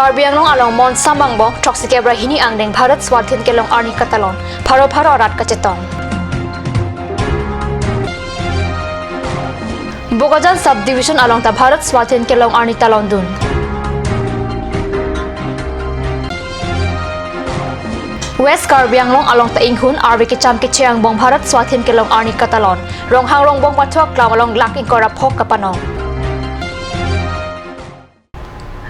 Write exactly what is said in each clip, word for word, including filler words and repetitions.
Karbi Anglong along Monsam angbong throksi kep ra hini angdeng Bharat Swadhin Kelong Arni katalon, pharo pharo arat kachetong. Bokajan Subdivision along ta Bharat Swadhin Kelong Arni talondun. West Karbi Anglong along ta inghun arve kecham keche angbong Bharat Swadhin Kelong Arni katalon. Ronghang Rongbong pathu aklam along lakh ingkoi ra phok kapanong.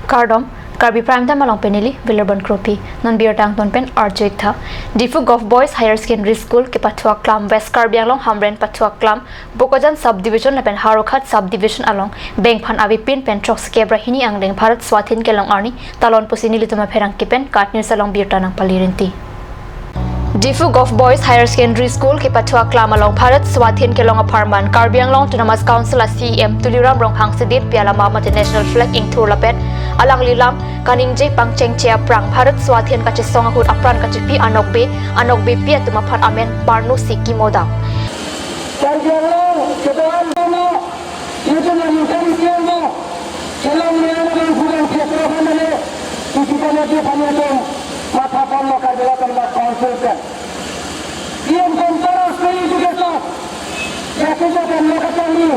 Kardom, Karbi Prime Time along pen neli Wilarbon Kropi. Non birta angton pen arju-ik tha. Diphu Govt Boys Higher Secondary School kepathu aklam, West Karbi Anglong Hamren pathu aklam, Bokajan Subdivision lapen Howraghat Subdivision along bengphan avepin pen throksi kep ra hini angdeng Bharat Swadhin Kelong Arni talon pusi nelitum apherangke pen KAT News along birta nangpale rinti. Diphu Govt Boys Higher Secondary School kepathu aklam along Bharat Swadhin Kelong apharman Karbi Anglong Autonomous Council a CEM Tuliram Ronghang sedetpi alama mate national flag ingthur lapen alangli lam kaningje pangchengche aphrang Bharat Swadhin kachesong ahut apran kachepi anokbe, anokbepi atum aphan amen parnosi kimodak. Karbi Anglong kedoan dono, itum aningkan isian mo, Kelong Riana dan Sudan Petro Hamale, isi kami dia kami atum, matha ponlo Karbi Anglong Autonomous Council pen. Ian kontra sekali juga so, jaki jakan lo kacangli,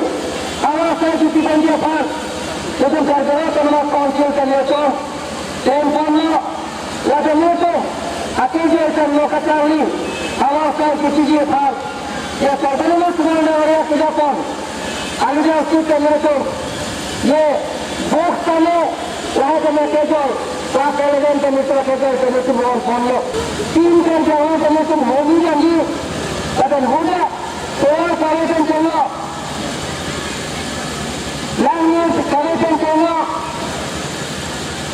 awas saya cuti banjir pan, itum Karbi Anglong Autonomous Council kami atum, tem ponlo, laga mutu, ati je kan lo kacangli, awas saya cuti je pan, ya Karbi Anglong Autonomous Council area kita pon. Alu dia usti kami atum. Ye, bok tane, lahai kami kejoi, lahai kami kami tu kejoi, kami tu mohon ponlo. Team kerja, kami tu mohon janji, lapen huda, solar kami kan chalo. Langit kami kan chalo.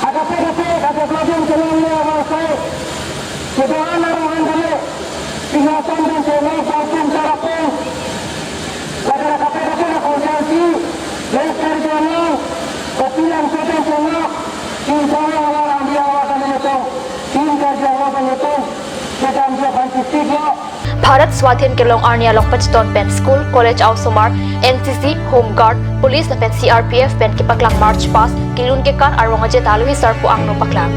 Akape kape, kape pelajaran chalo le awal sai. Kita anak orang kami, tinggal pon dan chalo, pon pun cara pun. Lapen kaprek kaprek akonsultasi, West Karbi Anglong, kopi lang setan chongok, insya Allah alam dia akan menyetung, tim kerja Allah menyetung, sedang dia fantastik lo. Bharat Swadhin Kelong Arni along pachiton pen school, college, aosomar, NCC, Home Guard, Police lapen CRPF pen kepaklang march past, kelun kekan arong aje ta aluhi sarpo angno paklang.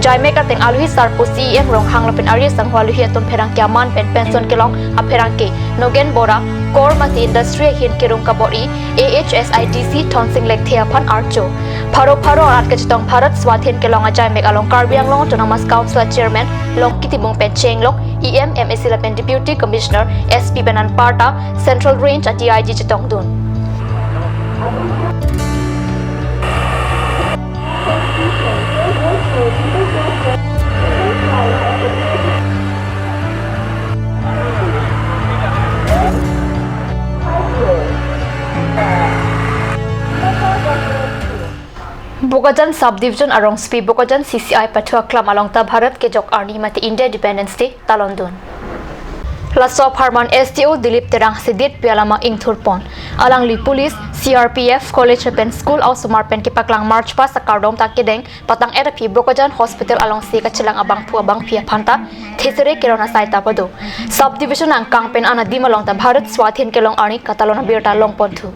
Jaimek ateng aluhi sarpo CEM Ronghang lapen arje sangho aluhi atum pherangke aman pen pension kelong apherangke Nogen Bora, Kor mate Industry ahin kerung kabor-i, AHSIDC Thonsing Lekthe aphan archo. Pharo pharo arat kachetong Bharat Swadhin Kelong ajaimek along Karbi Anglong Autonomous Council Chairman Longki Timung pen chenglok, EM, MAC lapen Deputy Commissioner, SP pen anparta Central Range a DIG chetongdun. Bokajan Subdivision arongsopi Bokajan CCI pathu aklam along ta Bharat kejok arni mate India Independence Day talondun. Laso apharman SDO Dilip Terang sedetpi alama ingthurpon. Alangli police, CRPF, college pen school aosomar pen kepaklang march past akardom ta kedeng patang-et aphi Bokajan Hospital alongsi kachelang abangphu abangphi aphan ta thesere keron asai ta pado. Subdivision angkang pen anadim along ta Bharat Swadhin Kelong Arni katalon abirta longponthu.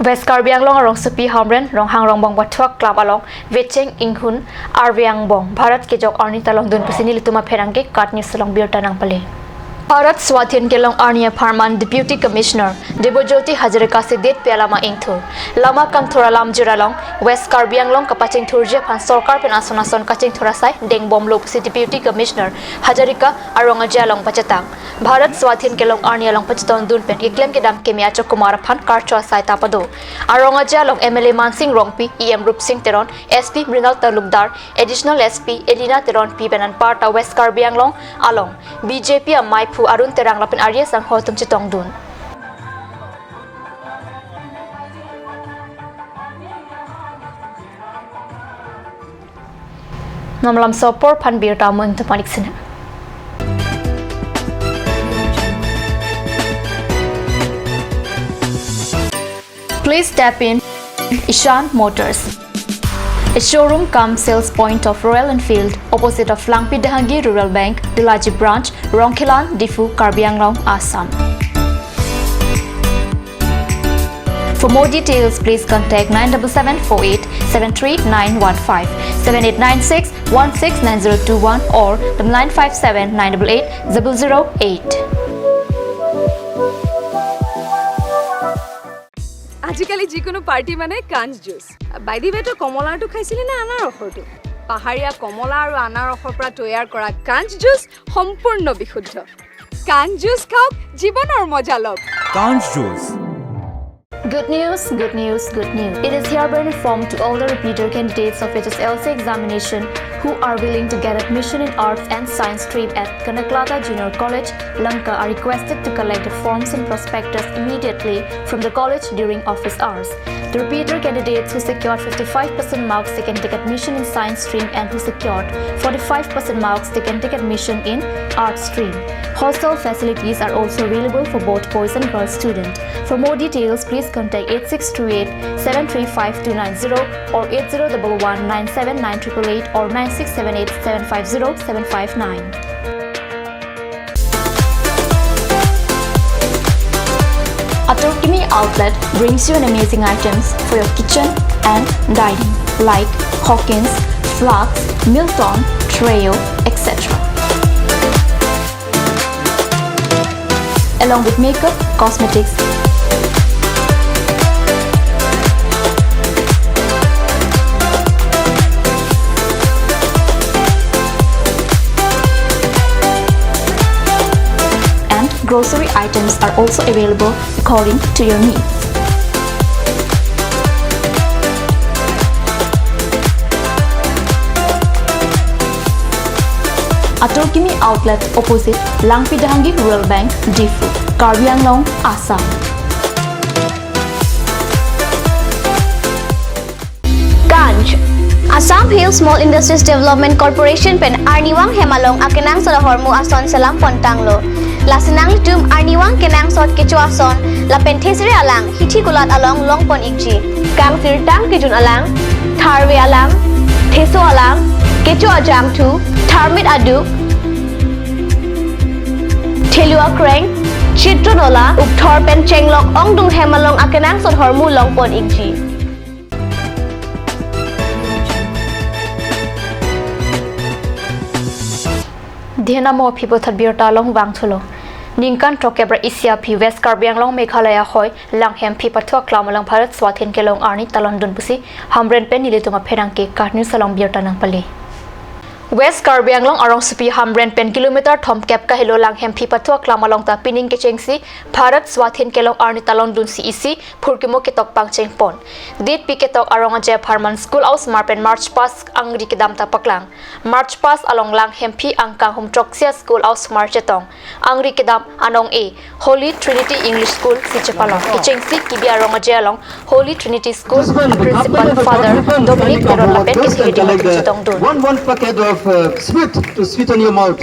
West Karbi Anglong arongsopi Hamren Ronghang Rongbong pathu aklam along vecheng inghun arve angbong Bharat kejok arni talondun pusi nelitum apherangke KAT News along birta nangpale. Bharat Swadhin Kelong Arni apharman Deputy Commissioner Debojyoti Hazarika sedetpi alama ingthur. Lama kangthur alam jir along West Karbi Anglong kapachingthurji aphan sorkar pen ason ason kachingthur asai dengbomlo pusi Deputy Commissioner Hazarika arong aje along pachetang. Bharat Swadhin Kelong Arni along pachitondun pen keklem kedam keme Ajoy Kumar aphan karcho asai ta pado. Arong aje along MLA Mansing Rongpi, EM Rupsing Teron, SP Mrinal Talukdar, Additional SP Elina Teronpi pen anparta West Karbi Anglong along BJP amaiphu Arun Terang lapen arje sangho atum chetongdun. Non malam sopor aphan birta mo ingtupanik sina. Please tap in Ishan Motors, a showroom cum sales point of Royal Enfield, opposite of Langpi Dehangi Rural Bank, Delaji Branch, Rongkhelan, Diphu, Karbi Anglong, Assam. For more details, please contact nine double seven four eight seven three nine one five, seven eight nine six one six nine zero two one or the nine five seven nine double eight double zero eight. আজিকালি যিকোনো পাৰ্টি মানে কাঞ্চ juice. By the ৱে, তই কমলাৰটো খাইছিলি নে আনাৰসৰটো? পাহাৰীয়া কমলা আৰু আনাৰসৰ পৰা তৈয়াৰ কৰা কাঞ্চ জুচ সম্পূৰ্ণ বিশুদ্ধ। কাঞ্চ জুচ খাওক, জীৱনৰ মজা লওক। Kanch juice. Good news, good news, good news. It is hereby informed to all the repeater candidates of H S L C examination who are willing to get admission in Arts and Science stream at Kanaklata Junior College, Lanka are requested to collect the forms and prospectus immediately from the college during office hours. The repeater candidates who secured fifty-five percent marks, they can take admission in Science stream, and who secured forty-five percent marks, they can take admission in Arts stream. Hostel facilities are also available for both boys and girls students. For more details, please contact eight six two eight seven three five two nine zero or eight zero double one nine seven nine triple eight or nine six seven eight seven five zero seven five nine. Ator Kimi Outlet brings you an amazing items for your kitchen and dining, like Hawkins, Flax, Milton, Treo, et cetera. Along with makeup, cosmetics, and grocery items are also available according to your needs. Ator Kimi Outlet, opposite Langpi Dahangi Rural Bank, Diphu, Karbi Anglong, Assam. Kanch, Assam Hill Small Industries Development Corporation pen arnivang hem along akenangsot ahormu ason selam pontanglo. Lasi nanglitum arnivang kenangsot kecho ason lapen thesere alang hithi kulat along longpon ikji. Kangsirtang kejun alang, tharve alang, theso alang, kecho ajangthu, tharmit aduk, thelu akreng, chitron ola, ukthor pen chenglok ongdung hem along akenangsot ahormu longpon ikji. Dihena mo aphi puthot birta along vangthulo. Ningkan throkkep ra isi aphi West Karbi Anglong Meghalaya hoi Langhemphi pathu aklam along Bharat Swadhin Kelong Arni talondun pusi Hamren pen nelitum apherangke KAT News along birta nangpale. West Karbi Anglong arongsopi Hamren pen kilometer thomkep kahelo Langhemphi pathu aklam along ta pining kechengsi Bharat Swadhin Kelong Arni talondunsi isi phurkimo ketok pangchengpon. Ditpi ketok arong aje apharman school aosomar pen march past angri kedam ta paklang. March past along Langhemphi angkang hum throksi a school aosomar chetong. Angri kedam anong-e Holy Trinity English School si chepalong. Kechengsi kibi arong aje along Holy Trinity School Principal Father Dominic Teron lapen ketheding atum chetongdun. One, one packet of, uh, sweet to sweeten your mouth.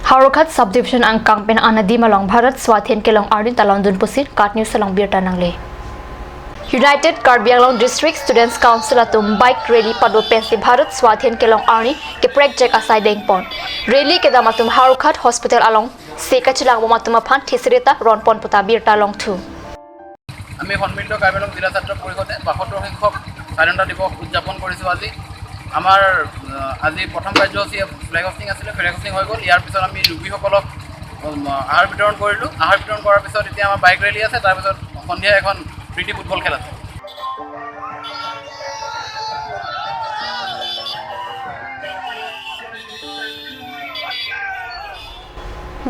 Howraghat Subdivision angkang pen an adim along Bharat Swadhin Kelong Arni talondun pusi KAT News along birta nangle. United Karbi Anglong District Students Council atum bike rally pado pensi Bharat Swadhin Kelong Arni keprekjek asai dengpon. Rally kedam atum Howraghat Hospital alongsi kachelangbom atum aphan thesere ta ronpon puta birta longthu. আমি সন্মিলিত কাৰ্বি আংলং জিলা ছাত্ৰ পৰিষদে বাসত্তৰ সংখ্যক স্বাধীনতা দিৱস উদযাপন কৰিছোঁ আজি। আমাৰ, আহ, আজি প্ৰথম কাৰ্যসূচী ফ্লেগ হোষ্টিং আছিলে, ফ্লেগ হোষ্টিং হৈ গ'ল। ইয়াৰ পিছত আমি ৰোগীসকলক, উম, আহাৰ বিতৰণ কৰিলোঁ। আহাৰ বিতৰণ কৰাৰ পিছত এতিয়া আমাৰ বাইক ৰেলী আছে, তাৰপিছত সন্ধিয়া এখন প্ৰীতি ফুটবল খেল আছে।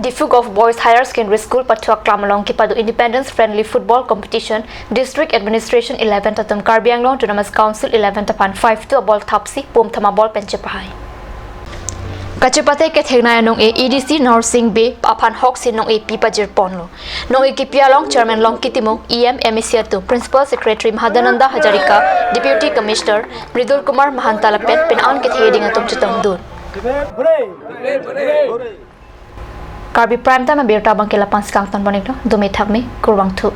Diphu Govt Boys Higher Secondary School pathu aklam along kepado Independence Friendly Football Competition, District Administration eleven atum Karbi Anglong Autonomous Council eleven aphan five two a-ball thapsi pum thama ball pen chepahai. Kachepate ketheknei anong-e A D C Narsing Bey aphan hoksi nong-e pi pajirponlo. Nong-e kipi along Chairman Longki Timung, E M, M A C atum, Principal Secretary Mahadananda Hazarika, Deputy Commissioner Mridul Kumar Mahanta lapen pen an ketheding atum chetongdun. Karbi Prime Time abirta abangke lapu-an si kangtonpon-iklo, dome thakme, kurvangthu.